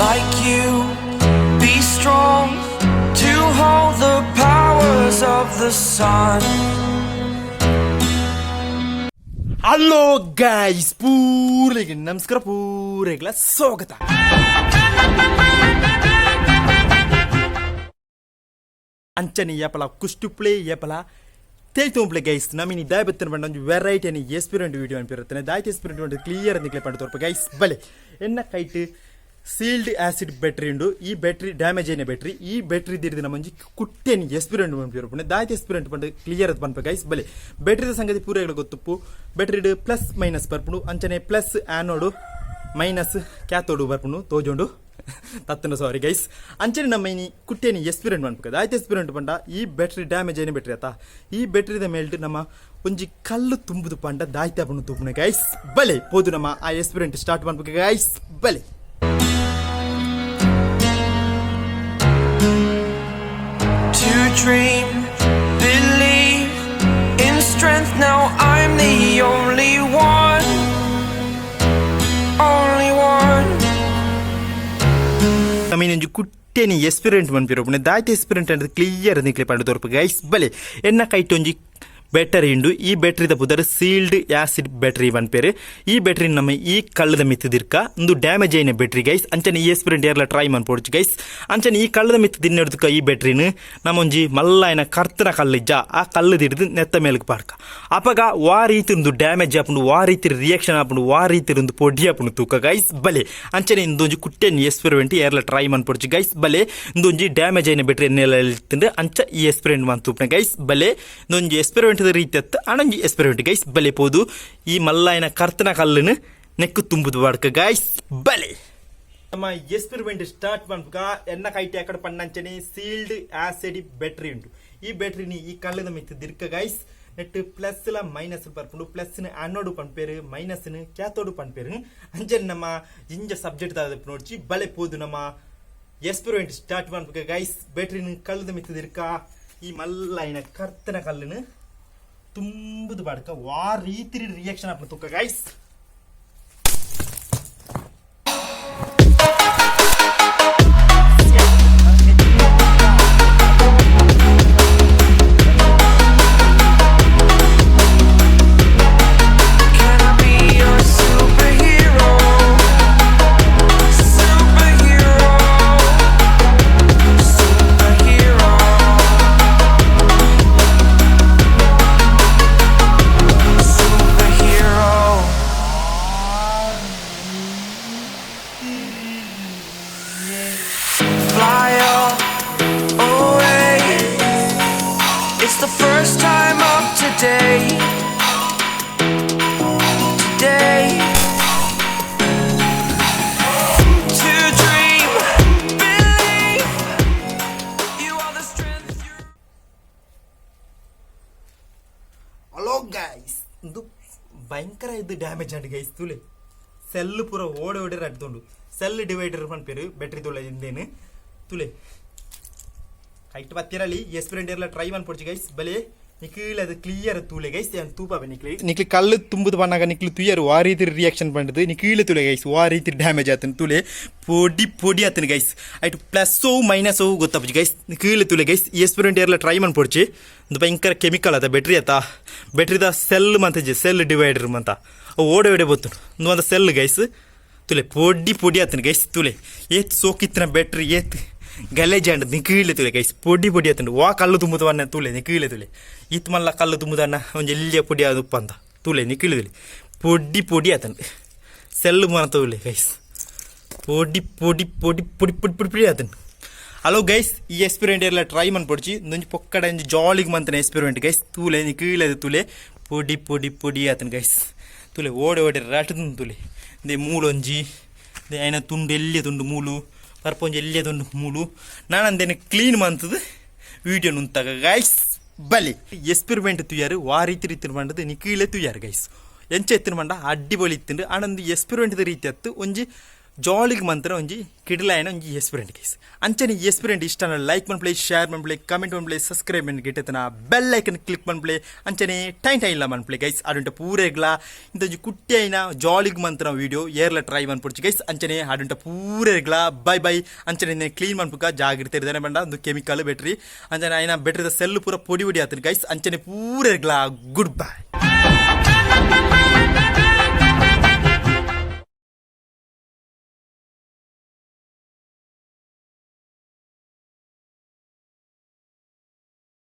Like you, be strong to hold the powers of the sun. Hello guys, ಪೂರಿಗೆ ನಮಸ್ಕಾರ, ಪೂರೆಗಳ ಸ್ವಾಗತ. ಅಂಚನೆ ಏಪಲ ಕುಷ್ಟುಪ್ಲೆ ಏಪಲ ತೇಯ್ತೋಂಪ್ಲೆ ಗೈಸ್, ನಮಿನಿ ದಾಯ ಬತ್ತನ ಬಂಡ ಒಂಜಿ ವೆರೈಟಿ అని ಎಕ್ಸ್ಪೆರಿಮೆಂಟ್ ವಿಡಿಯೋ ಅನ್ಪಿರುತ್ತಾನೆ. ದಾಯ್ತ ಎಕ್ಸ್ಪೆರಿಮೆಂಟ್ ಕ್ಲಿಯರ್ ನಿಕ್ಲೆ ಪಂಡ ತೋರ್ಪ ಗೈಸ್. ಬಲೆ, ಎನ್ನ ಕೈಟ್ ಸೀಲ್ಡ್ ಆಸಿಡ್ ಬ್ಯಾಟ್ರಿ ಉಂಡು. ಈ ಬ್ಯಾಟ್ರಿ ಡ್ಯಾಮೇಜ್ అయిన ಬ್ಯಾಟ್ರಿ. ಈ ಬ್ಯಾಟ್ರಿ ದಿರಿದ ನಮ್ಮಂಜಿ ಕುಟ್ಟೆನಿ ಎಕ್ಸ್ಪೆರಿಮೆಂಟ್ ಪನ್ಪಿರುಪುಂಡು. ದಾಯ್ತ ಎಕ್ಸ್ಪೆರಿಮೆಂಟ್ ಪಂಡ ಕ್ಲಿಯರ್ ಪನ್ಪ ಗೈಸ್. ಬಲೆ, ಬ್ಯಾಟ್ರಿದ ಸಂಗತಿ ಪೂರೆಗಳ ಗೊತ್ತುಪ್ಪು. ಬ್ಯಾಟ್ರಿಡ್ ಪ್ಲಸ್ ಮೈನಸ್ ಬರ್ಪುಂಡು. ಅಂಚನೆ ಪ್ಲಸ್ ಆನೋಡು, ಮೈನಸ್ ಕ್ಯಾಥೋಡು ಬರ್ಪುಂಡು. ತೋಜೋಂಡು ತತ್ತನ, ಸಾರಿ ಗೈಸ್. ಅಂಚನೆ ನಮ್ಮ ಇನಿ ಕುಟ್ಟೆನಿ ಎಕ್ಸ್ಪೆರಿಮೆಂಟ್ ಪನ್ಪುಗ. ಆಯ್ತು, ಎಕ್ಸ್ಪೆರಿಮೆಂಟ್ ಪಂಡ ಈ ಬ್ಯಾಟ್ರಿ ಡ್ಯಾಮೇಜ್ అయిన ಬ್ಯಾಟ್ರಿ ಆತ. ಈ ಬ್ಯಾಟ್ರಿದ ಮೇಲ್ಡ್ ನಮ್ಮ ಒಂಜಿ ಕಲ್ಲು ತುಂಬುದು ಪಂಡ ದಾಯ್ತ ಪಂಡು ತೂಪುನ ಗೈಸ್. ಬಲೆ, ಪೋದು ನಮ್ಮ ಆ ಎಕ್ಸ್ಪೆರಿಮೆಂಟ್ ಸ್ಟಾರ್ಟ್ ಪನ್ಪುಗ ಗೈಸ್. ಬಲೆ. To dream, believe in strength. Now I'm the only one, only one. ನಮ್ಮ ಇನ್ನೊಂಜಿ ಕುಟ್ಟೆನಿ ಎಕ್ಸ್ಪೆರಿಮೆಂಟ್ ಪನ್ಪಿರೋಪುಣೆ. ದಾಯ್ತ ಎಕ್ಸ್ಪೆರಿಮೆಂಟ್ ಅಂದ್ರೆ ಕ್ಲಿಯರ್ ನಿಕ್ಲೆ ಪಂಡ ತೋರ್ಪು ಗೈಸ್. ಬಲೆ, ಎನ್ನ ಕೈಟ್ ಒಂಜಿ ಬ್ಯಾಟರಿ ಉಂಡು. ಈ ಬ್ಯಾಟರಿದ ಪುದರ್ ಸೀಲ್ಡ್ ಆಸಿಡ್ ಬ್ಯಾಟರಿ ಪನ್ಪೇರು. ಈ ಬ್ಯಾಟರಿ ನಮ್ಮ ಈ ಕಳ್ಳದ ಮಿತ್ತದಿರ್ಕ. ಒಂದು ಡ್ಯಾಮೇಜ್ అయిన ಬ್ಯಾಟರಿ ಗೈಸ್. ಅಂಚನೆ ಈ ಎಕ್ಸ್ಪೆರಿಮೆಂಟ್ ಏರ್ಲ ಟ್ರೈ ಮನ್ಪೊಡ್ಚಿ ಗೈಸ್. ಅಂಚನೆ ಈ ಕಳ್ಳದ ಮಿತ್ತು ದಿನ್ನೆಡ್ದುಕ ಈ ಬ್ಯಾಟ್ರಿನ ನಮ್ಮೊಂಜಿ ಮಲ್ಲಾಯನ ಕರ್ತನ ಕಲ್ಲಿಜ್ಜ, ಆ ಕಲ್ಲು ದಿಡ್ದು ನೆತ್ತ ಮೇಲ್ಗೆ ಪಾಡ್ಕ. ಅಪಗ ವಾ ರೀತಿ ಒಂದು ಡ್ಯಾಮೇಜ್ ಆಪುಂಡು, ವಾ ರೀತಿ ರಿಯಾಕ್ಷನ್ ಆಪುಂಡು, ವಾ ರೀತಿ ಒಂದು ಪೊಡಿ ಆಪುಂಡು ತೂಕ ಗೈಸ್. ಬಲೆ, ಅಂಚನೆ ಇಂದೊಂಜಿ ಕುಟ್ಟೆನ್ ಎಕ್ಸ್ಪೆರಿಮೆಂಟ್ ಏರ್ಲ ಟ್ರೈ ಮನ್ಪೊಡ್ಚಿ ಗೈಸ್. ಬಲೆ, ಇಂದೊಂಜಿ ಡ್ಯಾಮೇಜ್ అయిన ಬ್ಯಾಟ್ರಿ ಎನ್ನೆಲ್ಲ ಹೇಳ್ತಿಂದ್ರೆ ಅಂಚ ಈ ಎಕ್ಸ್ಪೆರಿಮೆಂಟ್ ಮನ್ ತೂಪನೆ ಗೈಸ್. ಬಲೆ, ಇಂದೊಂಜಿ ಎಕ್ಸ್ಪೆರಿಮೆಂಟ್ ರೀತಿ ಅತ್ತ ಅಣಂಜಿ ಎಕ್ಸ್ಪೆರಿಮೆಂಟ್ ಗೈಸ್. ಬಲೆ, ಪೋದು ಈ ಮಲ್ಲಾಯನ ಕರ್ತನ ಕಲ್ಲುನು ನೆಕ್ಕು ತುಂಬುದು ಬಾಡ್ಕ ಗೈಸ್. ಬಲೆ, ನಮ್ಮ ಎಕ್ಸ್ಪೆರಿಮೆಂಟ್ ಸ್ಟಾರ್ಟ್ ಮನ್ಪುಗ. ಎನ್ನ ಕೈಟಿ ಅಕಡೆ ಪಣ್ಣಂಚನೆ ಸೀಲ್ಡ್ ಆಸಿಡ್ ಬ್ಯಾಟ್ರಿ ಉಂಟು. ಈ ಬ್ಯಾಟ್ರಿನಿ ಈ ಕಲ್ಲದ ಮಿತ್ತು ದಿರ್ಕ ಗೈಸ್. ನೆಟ್ ಪ್ಲಸ್ ಲ ಮೈನಸ್ ಪರ್ಪುಂಡು. ಪ್ಲಸ್ ಅನ್ನೋಡು ಪನ್ಪೇರು, ಮೈನಸ್ ಕ್ಯಾಥೋಡು ಪನ್ಪೇರು. ಅಂಚನೆ ನಮ್ಮ ಇಂಜ ಸಬ್ಜೆಕ್ಟ್ ದಾದ ನೋಡ್ಚಿ. ಬಲೆ, ಪೋದು ನಮ್ಮ ಎಕ್ಸ್ಪೆರಿಮೆಂಟ್ ಸ್ಟಾರ್ಟ್ ಮನ್ಪುಗ ಗೈಸ್. ಬ್ಯಾಟ್ರಿನ ಕಲ್ಲದ ಮಿತ್ತು ದಿರ್ಕ ಈ ಮಲ್ಲಾಯಿನ ಕರ್ತನ ಕಲ್ಲುನು ತುಂಬುದು ಬಾಡ್ಕ. ವಾ ರೀತಿ ರಿಯಾಕ್ಷನ್ ಆಪುಂಡು ತುಕ್ಕ guys. Can I be your superhero? Superhero. Superhero. Superhero. Fly away. It's the first time of today. Today. To dream, believe. You are the strength. You're hello guys, ಇಂದು ಭಯಂಕರ ಇದು ಡ್ಯಾಮೇಜ್ ಆಂಡ್ ಗೈಸ್. ತೂಲೆ, cell ಪೂರ ಓಡೆ ಓಡೆ ರಡ್ದುಂಡು. Cell divider battery ಬ್ಯಾಟ್ರಿ ತುಲೆ ಇಂದೇನು. ತುಲೆ, ಕೈಟ್ ಬತ್ತಿರಲಿ ಎಕ್ಸ್ಪೆರಿಮೆಂಟ್ ಎಲ್ಲ ಟ್ರೈ ಮನ್ಪೊಡ್ಚಿ ಗೈಸ್. ಬಲೆ, ನಿಕ್ಲ್ ಅದು ಕ್ಲಿಯರ್ ತೂಲೆ ಗೈಸ್. ಯಾನ್ ತೂಪಾವೆ ನಿಕ್ಲಿ. ನಿಕ್ಲಿ ಕಲ್ಲು ತುಂಬುದು ಪನ್ನಾಗ ನಿಕ್ಲು ತುಯರು ವಾ ರೀತಿ ರಿಯಾಕ್ಷನ್ ಪಂಡದು. ನಿಕೀಲ ತುಲೆ ಗೈಸ್, ವಾ ರೀತಿ ಡ್ಯಾಮೇಜ್ ಆತನ ತುಲೆ. ಪೊಡಿ ಪೊಡಿ ಆತನ ಗೈಸ್. ಐಟ್ ಪ್ಲಸ್ ಮೈನಸ್ ಗೊತ್ತಾಪುಜಿ ಗೈಸ್. ನಿಕೀಲ ತುಲೆ ಗೈಸ್, ಎಕ್ಸ್ಪೆರಿಮೆಂಟ್ ಎಲ್ಲ ಟ್ರೈ ಮನ್ಪೊಡ್ಚಿ. ಒಂದು ಭಯಂಕರ ಕೆಮಿಕಲ್ ಅದ ಬ್ಯಾಟ್ರಿ ಆತ. ಬ್ಯಾಟ್ರಿದ ಸೆಲ್ ಮಂತಜಿ, ಸೆಲ್ ಡಿವೈಡರ್ ಮಂತ ಅವು ಓಡೆ ಓಡೆ ಬತ್ತು. ಒಂದು ಸೆಲ್ ಗೈಸ್. ತುಲೆ, ಪೊಡಿ ಪೊಡಿ ಆತನ ಗೈಸ್. ತುಲೆ, ಏತ್ ಸೋಕಿತ್ತಿನ ಬ್ಯಾಟ್ರಿ ಏತ್ ಗಲೇಜ್ ಆಂಡ್. ನಿಕೀಲೆ ತುಲೆ ಗೈಸ್, ಪೊಡಿ ಪೊಡಿ ಆತಂಡು. ವಾ ಕಲ್ಲು ತುಂಬುದವನ್ನ ತುಲೆ, ನಿಕೀಲೆ ತುಲೆ. ಈತ್ ಮಲ್ಲ ಕಲ್ಲು ತುಂಬುದನ್ನ ಒಂಜಿ ಎಲ್ಲಿಯ ಪೊಡಿ ಅದು ಉಪ್ಪಂತ. ತುಲೆ, ನಿಕೀಲೆ ತುಲೆ, ಪೊಡಿ ಪೊಡಿ ಆತಂಡು. ಸೆಲ್ಲು ಮನ ತುಲೆ ಗೈಸ್, ಪೊಡಿ ಪೊಡಿ ಪೊಡಿ ಪೊಡಿ ಪೊಡಿ ಪೊಡಿ ಪೊಡಿ ಆತಂಡು. ಹಲೋ ಗೈಸ್, ಈ ಎಕ್ಸ್ಪೆರಿಮೆಂಟ್ ಎಲ್ಲ ಟ್ರೈ ಮನ್ಪೊಡ್ಚಿ. ಒಂಜಿ ಪೊಕ್ಕಡ ಒಂಜಿ ಜಾಲಿಗೆ ಮಂತನ ಎಕ್ಸ್ಪೆರಿಮೆಂಟ್ ಗೈಸ್. ತೂಲೆ, ನಿಕೀಲೆ ತುಲೆ, ಪೊಡಿ ಪೊಡಿ ಪೊಡಿ ಆತನ ಗೈಸ್. ತುಲೆ, ಓಡೆ ಓಡೆ ರಾಟದ ತುಲೆ. ಇಂದೆ ಮೂಲೊಂಜಿ ಐನ ತುಂಡು ಎಲ್ಲಿಯ ತುಂಡು ಮೂಲು ಪರ್ಪೊಂಜಿ ಎಲ್ಲಿಯ ತುಂಡು ಮೂಲು. ನಾನು ಅಂದೇನೆ ಕ್ಲೀನ್ ಮಂತದು ವಿಡಿಯೋ ನುಂತಾಗ ಗೈಸ್. ಬಲಿ, ಎಕ್ಸ್ಪೆರಿಮೆಂಟ್ ತುಯಾರು ವಾ ರೀತಿ ರೀತಿ ಪಂಡದು ನಿಕೀಲೆ ತುಯಾರು ಗೈಸ್. ಎಂಚ ಎತ್ತಿನ ಪಂಡ ಅಡ್ಡಿಪೊಲಿ ಇತ್ತುಂಡು. ಆನಂದ್ ಎಕ್ಸ್ಪೆರಿಮೆಂಟ್ ರೀತಿ ಅತ್ತು ಒಂಜಿ ಜಾಲಿಗ್ ಮಂತ್ರ ಒಂಜಿ ಕಿಡ್ಲಾಯನ ಒಂಜಿ ಎಕ್ಸ್ಪೀರಿಯಂಟ್ ಗೈಸ್. ಅಂಚನೆ ಎಕ್ಸ್ಪೀರಿಯಂಟ್ ಇಷ್ಟ ಲೈಕ್ ಮನ್ಪ್ಲೆ, ಶೇರ್ ಮನ್ಪ್ಲೆ, ಕಮೆಂಟ್ ಮನ್ಪ್ಲೆ, ಸಬ್ಸ್ಕ್ರೈಬ್ ಗಿಟ್ಟತನ ಬೆಲ್ ಐಕನ್ ಕ್ಲಿಕ್ ಮನ್ಪ್ಲೆ. ಅಂಚನೆ ಟೈನ್ ಟೈನ್ ಲ ಮನ್ಪ್ಲೆ ಗೈಸ್. ಅಡುಂಟ ಪೂರೆಗ್ಲ ಇಂತ ಕುಟ್ಟಿ ಆಯಿನ ಜಾಲಿಗ್ ಮಂತ್ರ ವಿಡಿಯೋ ಏರ್ಲ ಟ್ರೈ ಮನ್ಪುಡ್ಚಿ ಗೈಸ್. ಅಂಚನೆ ಅಡುಂಟ ಪೂರೆಗ್ಲ ಬೈ ಬೈ. ಅಂಚನೆ ಕ್ಲೀನ್ ಮನ್ಪುಕ ಜಾಗ್ರತೆ ಇರ್ದಾನೆ ಬಂಡ ಒಂದು ಕೆಮಿಕಲ್ ಬ್ಯಾಟ್ರಿ. ಅಂಚನೆ ಆಯ್ನ ಬ್ಯಾಟ್ರಿದ ಸೆಲ್ ಪೂರ ಪೊಡಿ ಪೊಡಿ ಆತನ ಗೈಸ್. ಅಂಚನೆ ಪೂರೆಗ್ಲ ಗುಡ್ ಬೈ.